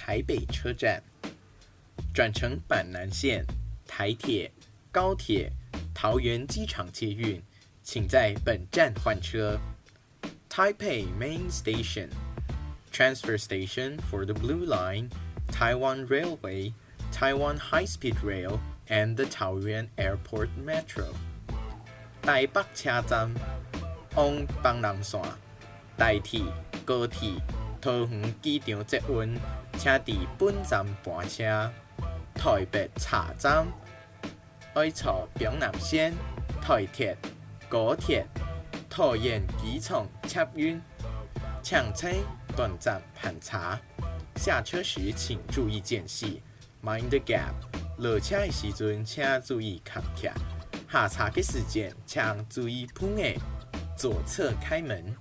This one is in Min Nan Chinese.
台北車站，轉乘板南線、台鐵、高鐵、桃園機場捷運，請在本站換車。Taipei Main Station, transfer station for the Blue Line, Taiwan Railway, Taiwan High-Speed Rail, and the Taoyuan Airport Metro. 台北車站往板南線、台鐵、高鐵、桃園機場捷運，請佇本站換車。台北車站愛坐板南線、台鐵、高鐵、桃園機場捷運，請在本站換車。下車時請注意間隙，mind the gap。落車的時陣請注意空隙。下車的時間請注意縫隙。左側開門。